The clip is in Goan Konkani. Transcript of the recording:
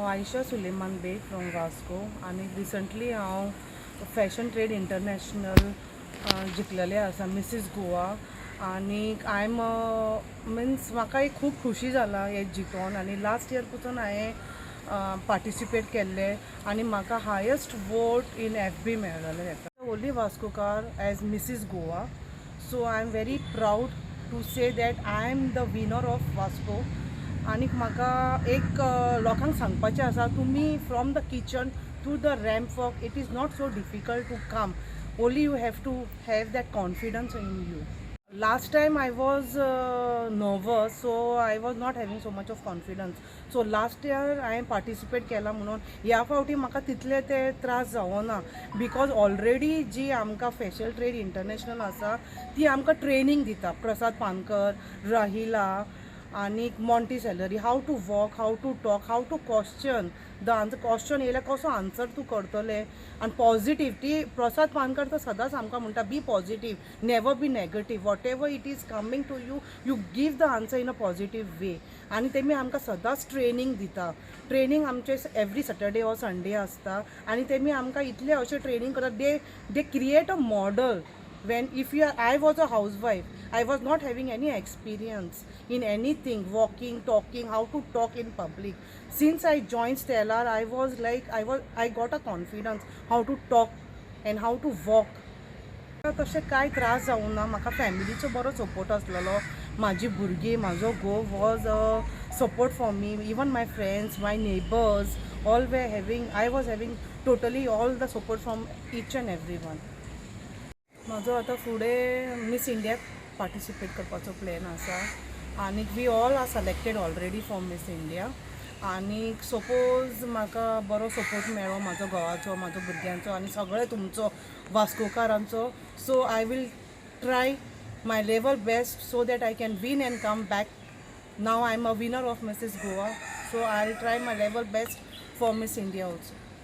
आयशा सुलेमान बेग फ्रॉम वास्को आनी रिसंटली हांव फॅशन ट्रेड इंटरनॅशनल जिखलेलें आसा मिसीस गोवा. आनी I am mince म्हाका एक खूब खुशी जाला हें जिखोन. आनी लास्ट इयर पसून हांवें पार्टिसिपेट केल्लें आनी म्हाका हायस्ट वोट इन एफबी मेळ्ळेलें हेका. Only Vascokar as Mrs Goa, so I am very proud to say that I am the winner of Vasco. आनीक म्हाका एक लोकांक सांगपाचें आसा, तुमी from the kitchen to the ramp walk, it is not so difficult to come, only you have to have that confidence in you. Last time I was nervous, so I was not having so much of confidence. So last year हांवें पार्टिसिपेट केला म्हणून ह्या फावटी म्हाका तितले ते त्रास जावना, because already जी आमकां फॅशन ट्रेड इंटरनॅशनल आसा ती आमकां ट्रेनींग दिता. प्रसाद पानकर, राहिला आनीक Monty salary, how to walk, how to talk, how to question the answer, question येयल्यार कसो आन्सर तूं करतलें आनी पॉजिटीव ती. प्रसाद पानकर तर सदांच आमकां म्हणटा, "Be positive, never be negative. Whatever it is coming to you, you give the answer in a positive way." आनी तेमी आमकां सदांच ट्रेनींग दिता. ट्रेनींग आमचें एवरी सॅटर्डे ऑर संडे आसता आनी तेमी आमकां इतलें अशें ट्रेनींग करता, they create a model. When if you are, I was a housewife, I was not having any experience in anything, walking, talking, how to talk in public. Since I joined Stellar, I was like I got a confidence how to talk and how to walk. तशें कांय त्रास जावना ना. म्हाका फॅमिलीचो बरो सपोर्ट आसलेलो. म्हाजी भुरगीं, म्हाजो घोव was a support for me. Even my friends, my neighbours, all were having, I was having totally all the support from each and every one. म्हाजो आतां फुडें मिस इंडियाक पार्टिसिपेट करपाचो प्लॅन आसा आनी we all are selected already for Miss India. आनीक सपोज म्हाका बरो सपोर्ट मेळ्ळो म्हाजो घोवाचो, म्हाजो भुरग्यांचो आनी सगळे तुमचो वास्कोकारांचो, so I will try my level best so that I can win and come back. Now I am a winner of Mrs Goa, so I will try my level best for Miss India also.